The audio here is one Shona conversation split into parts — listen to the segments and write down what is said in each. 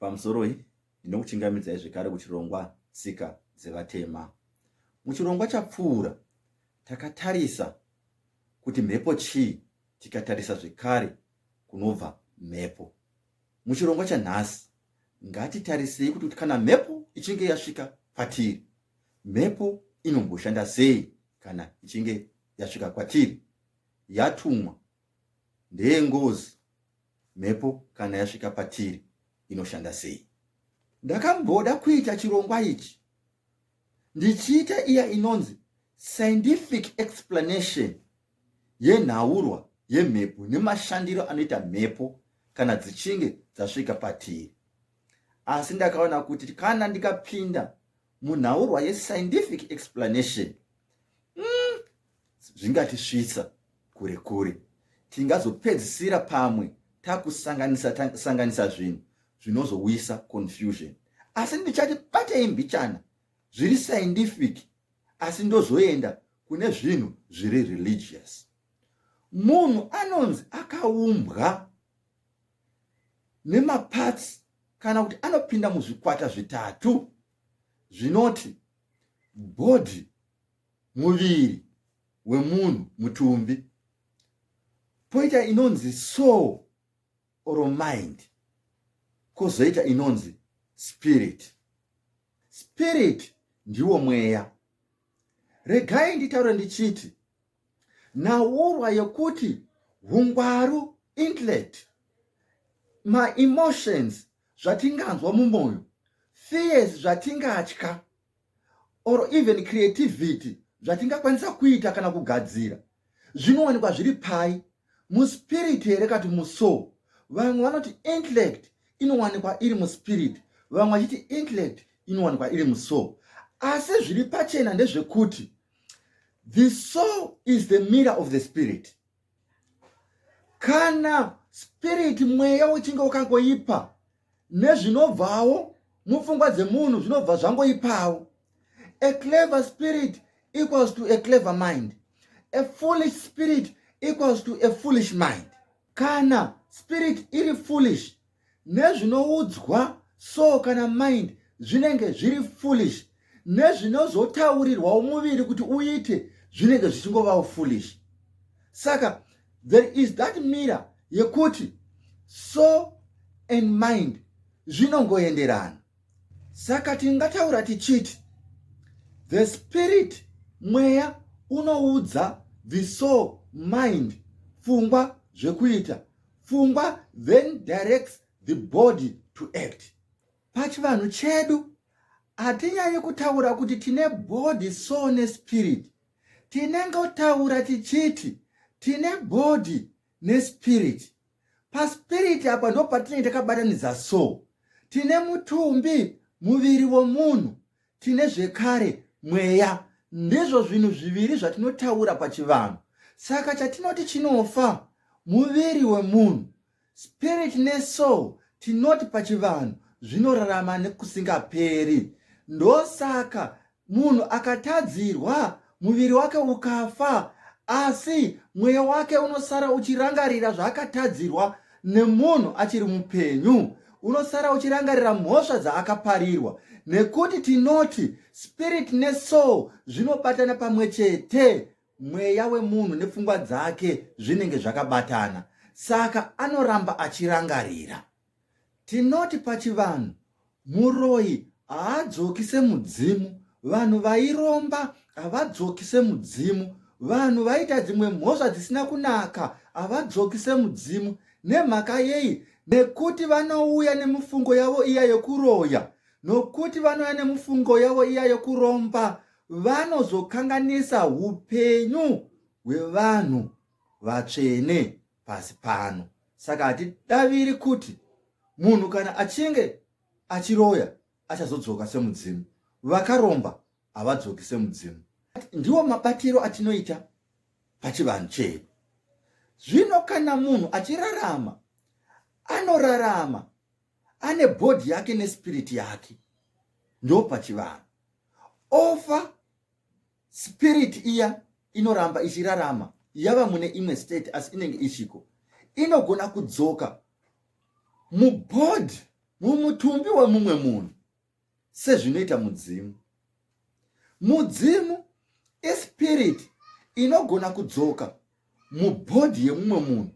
Pamusoroi, ndinokuchingamidzai zvekare kuchirongwa Tsika dzeVatema. Muchirongwa chapfuura takatarisa kuti mhepo chii tikatarisa zvekare kunobva mhepo. Muchirongwa chanhasi ngatitarisei kuti kana mhepo ichinge yasvika patiri, mhepo inomboshanda sei kana ichinge yasvika kwatiri, yatumwa ndeyengozi mhepo kana yasvika patiri inoshanda sei. Ndakamboda kuita chirongwa ichi ndichiita iya inonzi scientific explanation yenhaurwa yemhepo nemashandiro anoita mhepo kana dzichinge dzasvika patiri. Asi ndakaona kuti kana ndikapinda munhaurwa yescientific explanation zvingatisvitsa kure kure. Tingazopedzisira pamwe takusanganisa sanganisa zvinhu zvinozowisa confusion. Asi ndichati batei mbichana zviri scientific asi ndozoenda kune zvinhu zviri religious. Munhu anonzi akaumbwa nemaparts kana kuti anopinda muzvikwata zvitatu zvinoti body, muviri wemunhu, mutumbi, poita inonzi soul or mind, kozoita inonzi spirit. Spirit ndiwo mweya. Regai nditaure ndichiti nhaurwa yekuti hungwaru, intellect, maemotions, zvatinganzwa mumwoyo, fears, zvatingatya, or even creativity, zvatingakwanisa kuita kana kugadzira, zvinowanikwa zviri pai? Muspirit here kati musoul? Vamwe vanoti intellect inowanikwa iri muspirit, vamwe vachiti intellect inowanikwa iri musoul. Asi zviri pachena ndezvekuti the soul is the mirror of the spirit. Kana spirit, mweya uchinge wakangoipa, nezvinobvawo mupfungwa dzemunhu zvinobva zvangoipawo. A clever spirit equals to a clever mind. A foolish spirit equals to a foolish mind. Kana spirit iri foolish, nezvinoudzwa soul kana mind zvinenge zviri foolish, nezvinozotaurirwawo muviri kuti uite zvinenge zvichingovawo foolish. Saka there is that mirror yekuti soul and mind zvinongoenderana. Saka tingataura tichiti the spirit, mweya, unoudza the soul, mind, pfungwa zvekuita. Pfungwa then directs the body to act. Pachivanhu chedu hatinyanyi kutaura kuti tine body, soul nespirit. Tinengotaura tichiti tine body nespirit. Paspirit apa ndo patinenge takabatanidza soul. Tine mutumbi, muviri womunhu, tine zvekare mweya. Ndizvo zvinhu zviviri zvatinotaura pachivanhu. Saka chatinoti chinofa muviri wemunhu, spirit nesoul tinoti pachivanhu zvinorarama nekusingaperi. Ndosaka munhu akatadzirwa muviri wake ukafa, asi mweya wake unosara uchirangarira zvaakatadzirwa nemunhu achiri mupenyu, unosara uchirangarira mhosva dzaakaparirwa, nekuti tinoti spirit nesoul zvinobatana pamwe chete. Mweya wemunhu nepfungwa dzake zvinenge zvakabatana, saka anoramba achirangarira. Tinoti pachivanhu muroyi haadzoki semudzimu, vanhu vairomba havadzoki semudzimu, vanhu vaita dzimwe mhosva dzisina kunaka havadzoki semudzimu. Nemhaka yei? Nekuti vanouya nemifungo yavo iya yekuroya, nokuti vanouya nemifungo yavo iya yekuromba, vanozokanganisa upenyu hwevanhu vatsvene pasi pano. Saka hatidaviri kuti munhu kana achinge achiroya achazodzoka semudzimu. Vakaromba havadzoki semudzimu. Ndiwo mabatiro atinoita pachivanhu chedu. Zvino kana munhu achirarama, anorarama ane bhodhi yake nespiriti yake, ndo pachivanhu. Ofa, spirit iya inoramba ichirarama yava mune imwe state, asi inenge ichiko, inogona kudzoka mubhodhi. Mumutumbi wemumwe munhu sezvinoita mudzimu. Mudzimu ispirit inogona kudzoka mubhodhi yemumwe munhu.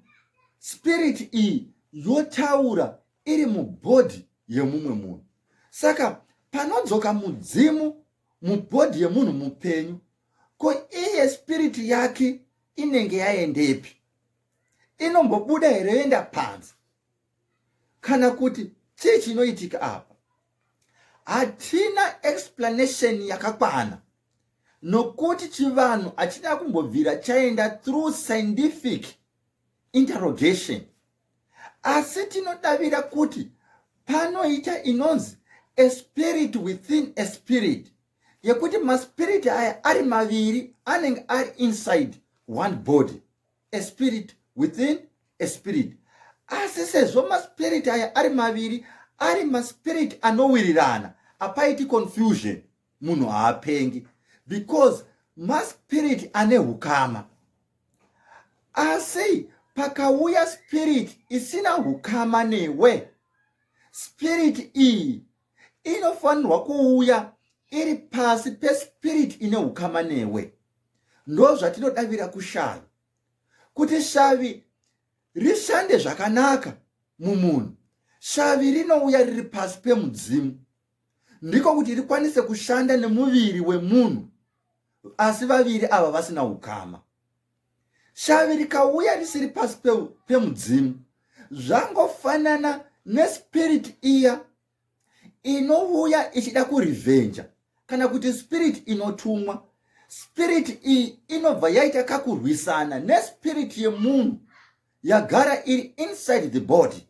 Spirit iyi yotaura iri mubhodhi yemumwe munhu. Saka panodzoka mudzimu mubhodhi yemunhu mupenyu, ko iye spirit yake inenge yaendepi? Inombobuda here yoenda panze? Kana kuti chii chinoitika apa? Hatina explanation yakakwana nokuti chivanhu hachina kumbobvira chaenda through scientific interrogation, asi tinodavira kuti panoita inonzi a spirit within a spirit, yekuti maspirit aya ari maviri anenge ari inside one body, a spirit within a spirit. Asi sezvo maspirit aya ari maviri ari maspirit anowirirana, apaiti confusion, munhu haapengi because maspirit ane hukama. Asi pakauya spirit isina hukama newe, spirit iyi inofanirwa kuuya iri pasi pespirit ine hukama newe. Ndo zvatinodavira kushavi, kuti shavi rishande zvakanaka mumunhu, shavi rinouya riri pasi pemudzimu, ndiko kuti rikwanise kushanda nemuviri wemunhu, asi vaviri ava vasina ukama. Shavi rikauya risiri pasi pemudzimu, zvangofanana nespirit iya inouya ichida kurivhenja, kana kuti spirit inotumwa. Spirit iyi inobva yaita kakurwisana nespirit yemunhu yagara iri inside the body.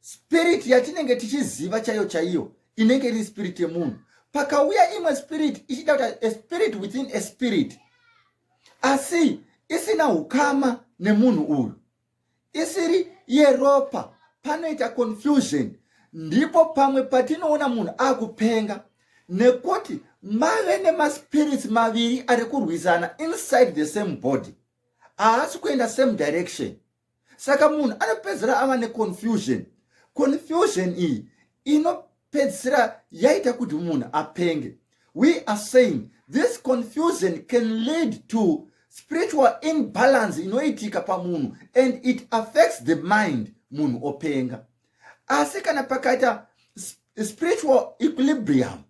Spirit yatinenge tichiziva chaiyo chaiyo inenge iri spirit yemunhu, pakauya imwe spirit ichida kuti a spirit within a spirit, asi isina ukama nemunhu uyu, isiri yeropa, panoita confusion. Ndipo pamwe patinoona munhu akupenga, nekuti mave nemaspirits maviri ari kurwisana inside the same body, haasi kuenda same direction. Saka munhu anopedzisira ava neconfusion. Confusion iyi inopedzisira yaita kuti munhu apenge. We are saying this confusion can lead to spiritual imbalance inoitika pamunhu, and it affects the mind, munhu openga. Asi kana pakaita spiritual equilibrium,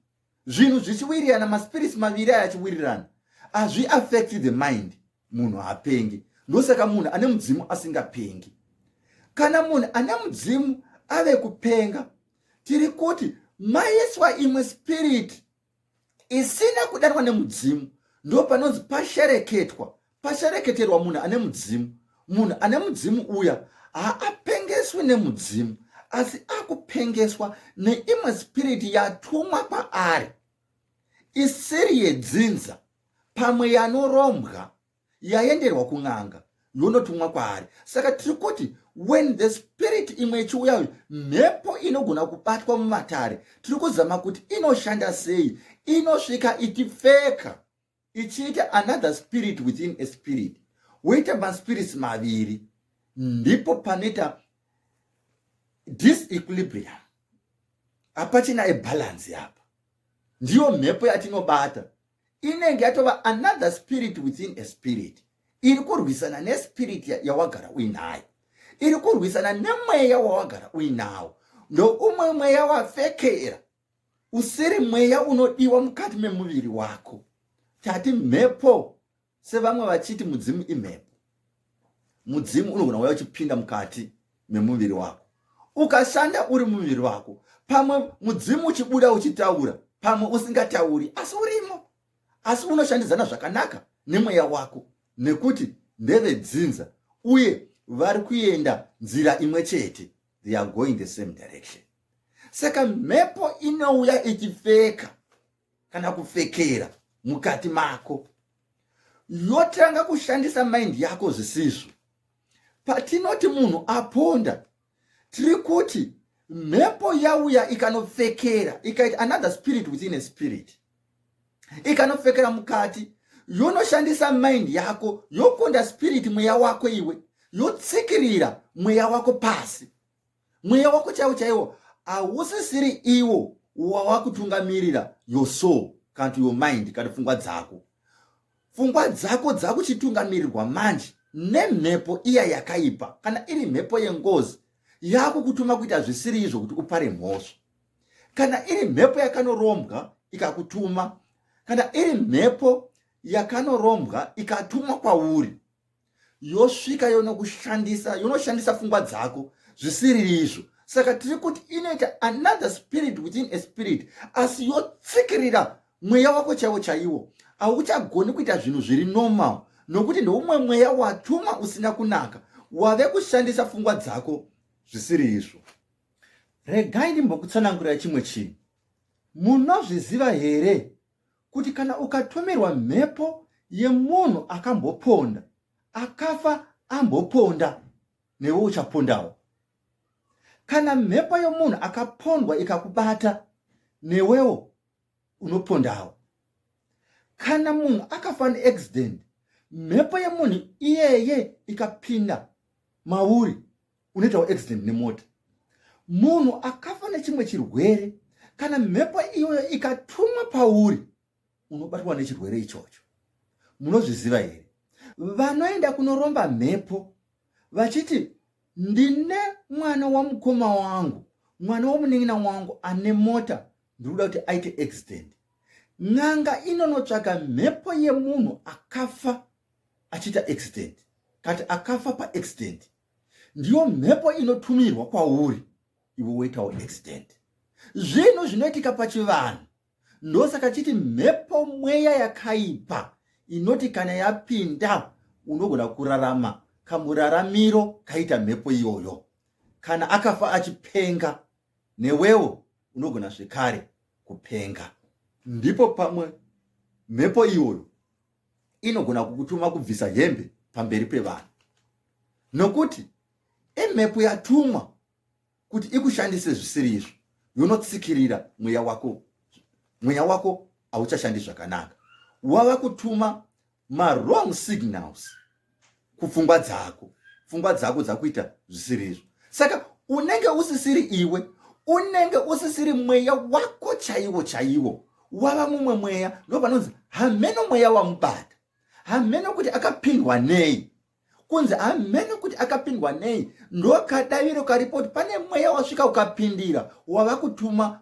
zvinhu zvichiwirirana, maspirits maviri aya achiwirirana, hazviaffect the mind, munhu haapengi. Ndosaka munhu ane mudzimu asingapengi. Kana munhu ane mudzimu ave kupenga, tiri kuti maiswa imwe spirit isina kudanwa nemudzimu. Ndo panonzi pashereketwa, pashereketerwa munhu ane mudzimu. Munhu ane mudzimu uya haapengeswi nemudzimu, asi akupengeswa neimwe spirit yatumwa kwaari, isiri yedzinza, pamwe yanorombwa, yaenderwa kun'anga, yonotumwa kwaari. Saka tiri kuti when the spirit imwe ichiuya, mhepo inogona kubatwa mumatare, tiri kuzama kuti inoshanda sei. Inosvika ichipfeka, ichiita another spirit within a spirit, woita maspirits maviri. Ndipo panoita disequilibrium, hapachina ebalance apa. Ndiyo mhepo yatinobata, inenge yatova another spirit within a spirit, iri kurwisana nespirit yawagara uinayo, iri kurwisana nemweya wawagara uinawo. Ndoumwe mweya wafekera, usiri mweya unodiwa mukati memuviri wako. Tati mhepo, sevamwe vachiti mudzimu imhepo. Mudzimu unogona kuuya uchipinda mukati memuviri wako, ukashanda uri muviri wako. Pamwe mudzimu uchibuda uchitaura, pamwe usingatauri, asi urimo, asi unoshandidzana zvakanaka nemweya wako, nekuti ndevedzinza uye vari kuenda nzira imwe chete. They are going the same direction. Saka mhepo inouya ichipfeka kana kupfekera mukati mako, yotanga kushandisa mind yako zvisizvo. Patinoti munhu aponda, tiri kuti mhepo yauya ikanopfekera, ikaita another spirit within a spirit, ikanopfekera mukati, yonoshandisa mind yako, yokonda spirit, mweya wako iwe, yotsikirira mweya wako pasi. Mweya wako chaiwo chaiwo. Hausisiri iwo wawakutungamirira your soul kana kuti your mind kana pfungwa dzako. Pfungwa dzako dzakuchitungamirirwa manje nemhepo iya yakaipa. Kana iri mhepo yengozi, yakukutuma kuita zvisiri izvo kuti upare mhosva. Kana iri mhepo yakanorombwa ikakutuma, kana iri mhepo yakanorombwa ikatumwa kwauri, yosvika yonokushandisa, yonoshandisa pfungwa dzako zvisiri izvo. Saka tiri kuti inoita another spirit within a spirit, asi yotsikirira mweya wako chaiwo chaiwo. Hauchagoni kuita zvinhu zviri normal nokuti ndoumwe mweya watumwa usina kunaka wave kushandisa pfungwa dzako zvisiri izvo. Regai ndimbokutsanangurira chimwe chinhu. Munozviziva here kuti kana ukatumirwa mhepo yemunhu akamboponda, akafa amboponda, newe uchapondawo? Kana mhepo yemunhu akapondwa ikakubata, newewo unopondawo. Kana munhu akafa neaccident, mhepo yemunhu iyeye ikapinda mauri, unoitawo accident nemota. Munhu akafa nechimwe chirwere, kana mhepo iyoyo ikatumwa pauri, unobatwa nechirwere ichocho. Munozviziva here? Vanoenda kunoromba mhepo vachiti ndine mwana wamukoma wangu, mwana womunin'ina wangu ane mota, ndiri kuda kuti aite accident. N'anga inonotsvaga mhepo yemunhu akafa achiita accident, kati akafa paaccident, ndiyo mhepo inotumirwa kwauri, iwe woitawo accident. Zvinhu zvinoitika pachivanhu. Ndosaka chiti mhepo mweya yakaipa inoti kana yapinda unogona kurarama kamuraramiro kaita mhepo iyoyo. Kana akafa achipenga, newewo unogona zvekare kupenga. Ndipo pamwe mhepo iyoyo inogona kukutuma kubvisa hembe pamberi pevanhu, nokuti imhepo yatumwa kuti ikushandise zvisiri izvo, yonotsikirira mweya wako. Mweya wako hauchashandi zvakanaka, wava kutuma mawrong signals kupfungwa dzako, pfungwa dzako dzakuita zvisiri izvo. Saka unenge usisiri iwe, unenge usisiri mweya wako chaiwo chaiwo, wava mumwe mweya. Ndo panonzi hameno mweya wamubata, hameno kuti akapindwa nei. Kunzi hameno kuti akapindwa nei, ndokadaviro karipo kuti pane mweya wasvika ukapindira, wava kutuma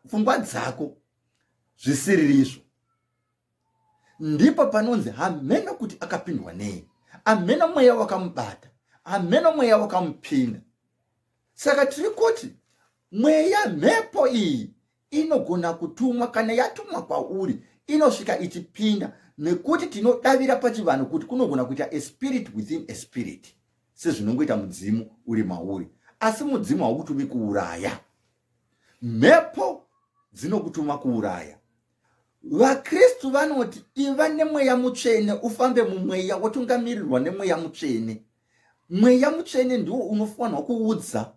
pfungwa dzako zvisiririzvo. Ndipo panonzi hameno kuti akapindwa nei, hameno mweya wakamubata, hameno mweya wakamupinda. Saka tiri kuti mweya, mhepo iyi inogona kutumwa. Kana yatumwa kwauri, inosvika ichipinda, nekuti tinodavira pachivanhu kuti kunogona kuita a spirit within a spirit, sezvinongoita mudzimu uri mauri. Asi mudzimu haukutumi kuuraya, mhepo dzinokutuma kuuraya. VaKristu vanoti iva nemweya mutsvene, ufambe mumweya, wotungamirirwa nemweya mutsvene. Mweya mutsvene ndiwo unofanirwa kuudza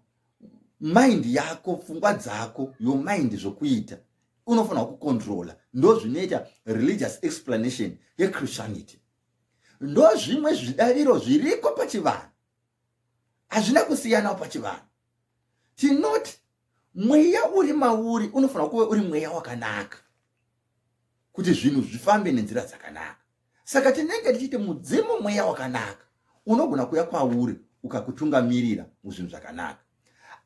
mind yako, pfungwa dzako, your mind zvokuita, unofanirwa kucontrola. Ndo zvinoita religious explanation yechristianity. Ndo zvimwe zvidaviro zviriko pachivanhu, hazvina kusiyanawo pachivanhu. Tinoti mweya uri mauri unofanira kuve uri mweya wakanaka kuti zvinhu zvifambe nenzira dzakanaka. Saka tinenge tichiti mudzimu mweya wakanaka unogona kuya kwauri ukakutungamirira muzvinhu zvakanaka.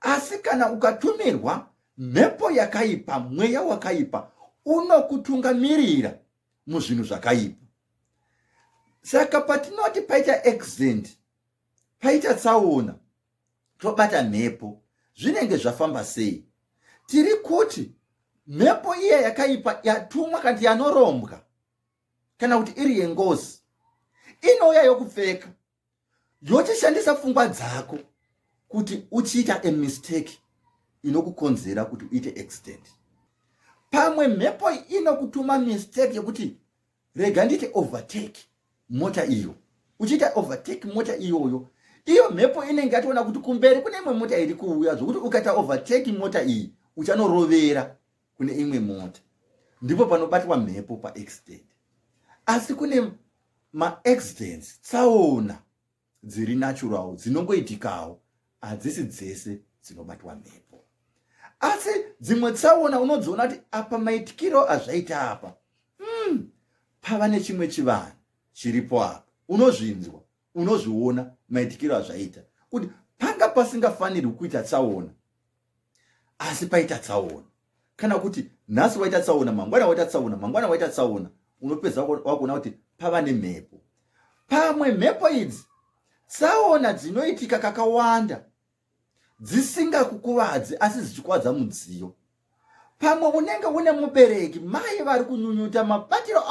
Asi kana ukatumirwa mhepo yakaipa, mweya wakaipa unokutungamirira muzvinhu zvakaipa. Saka patinoti paita accident, paita tsaona, tobata mhepo, zvinenge zvafamba sei? Tiri kuti mhepo iya yakaipa yatumwa kana yanorombwa kana kuti iri yengozi, inouya yokupfeka, yochishandisa pfungwa dzako kuti uchiita a mistake inokukonzera kuti uite accident. Pamwe mhepo inokutuma mistake yekuti rega ndiite overtake mota iyo. Uchiita overtake mota iyoyo, iyo mhepo inenge yatoona kuti kumberi kune imwe mota iri kuuya, zvokuti ukaita overtake mota iyi uchanorovera kune imwe mota. Ndipo panobatwa mhepo paaccident. Asi kune maaccidents, tsaona dziri natural dzinongoitikawo, hadzisi dzese dzinobatwa mhepo. Asi dzimwe tsaona unodziona kuti apa maitikiro azvaita apa, pava nechimwe chivanhu chiripo apa. Unozvinzwa, unozviona maitikiro azvaita kuti panga pasingafanirwi kuita tsaona, asi paita tsaona. Kana kuti nhasi waita tsaona, mangwana waita tsaona, mangwana waita tsaona, unopedza wakuona kuti pava nemhepo. Pamwe mhepo idzi tsaona dzinoitika kakawanda dzisingakukuvadzi asi dzichikuvadza mudziyo. Pamwe unenge une mubereki, mai vari kunyunyuta mabatiro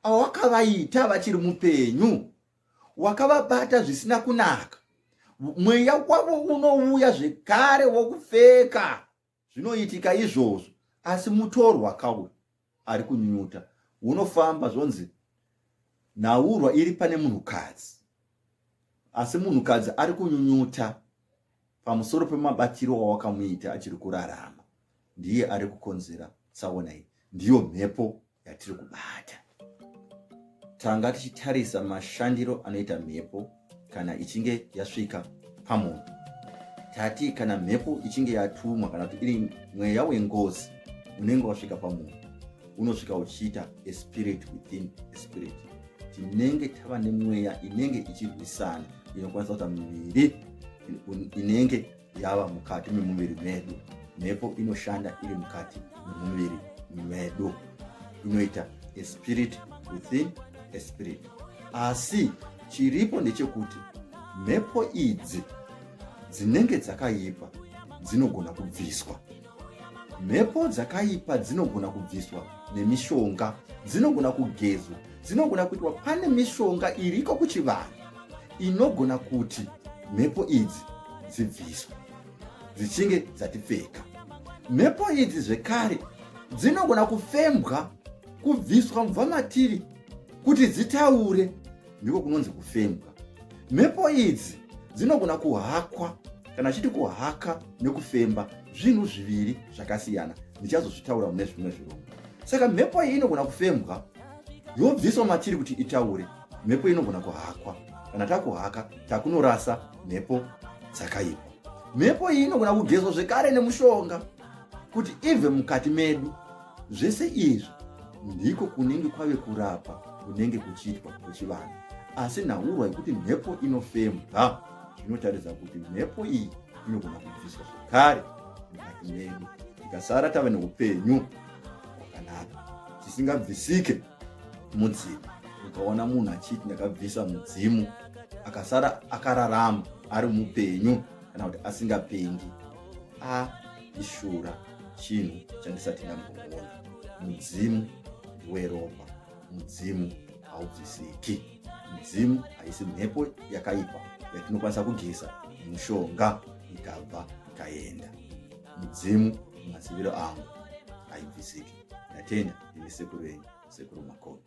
awakavaita vachiri mupenyu, wakavabata zvisina kunaka. Mweya wavo unouya zvekare wokupfeka. Zvinoitika izvozvo, asi mutorwa kauya ari kunyunyuta, unofamba zvonzi nhaurwa iri pane munhukadzi, asi munhukadzi ari kunyunyuta pamusoro pemabatiro awakamuita achiri kurarama, ndiye ari kukonzera tsaona iyi. Ndiyo mhepo yatiri kubata. Tanga tichitarisa mashandiro anoita mhepo kana ichinge yasvika pamunhu. Tati kana mhepo ichinge yatumwa, kana kuti iri mweya wengozi unenge wasvika pamunhu, unosvika uchiita a spirit within a spirit. Tinenge tava nemweya inenge ichirwisana, inokwanisa kuita miviri inenge yava mukati memuviri medu. Mhepo inoshanda iri mukati memuviri medu, inoita a spirit within a spirit. Asi chiripo ndechekuti mhepo idzi dzinenge dzakaipa dzinogona kubviswa. Mhepo dzakaipa dzinogona kubviswa nemishonga, dzinogona kugezwa, dzinogona kuitwa. Pane mishonga iriko kuchivanhu inogona kuti mhepo idzi dzibviswe dzichinge dzatipfeka. Mhepo idzi zvekare dzinogona kufembwa, kubviswa mubva matiri kuti dzitaure, ndiko kunonzi kufembwa. Mhepo idzi dzinogona kuhakwa. Kana chiti kuhaka nekufemba zvinhu zviviri zvakasiyana, ndichazozvitaura mune zvimwe zvirongwa. Saka mhepo iyi inogona kufembwa yobviswa matiri kuti itaure. Mhepo inogona kuhakwa. Kana takuhaka, takunorasa mhepo dzakaipa. Mhepo iyi inogona kugezwa zvekare nemushonga kuti ibve mukati medu. Zvese izvi ndiko kunenge kwave kurapa kunenge kuchiitwa kwechivanhu. Asi nhaurwa yekuti mhepo inofembwa zvinotaridza kuti mhepo iyi inogona kubviswa zvekare mukati medu, tikasara tava neupenyu hwakanaka tisingabvisike mudzimu. Ukaona munhu achiti ndakabvisa mudzimu, akasara akararama ari mupenyu kana kuti asingapengi, a ishura chinhu chandisati ndamboona. Mudzimu ndeweropa, mudzimu haubvisiki. Mudzimu haisi mhepo yakaipa yatinokwanisa kugeza mushonga ikabva ikaenda. Mudzimu maziviro angu haibvisiki. Ndatenda. Ndini sekuru venyu, Sekuru Makoni.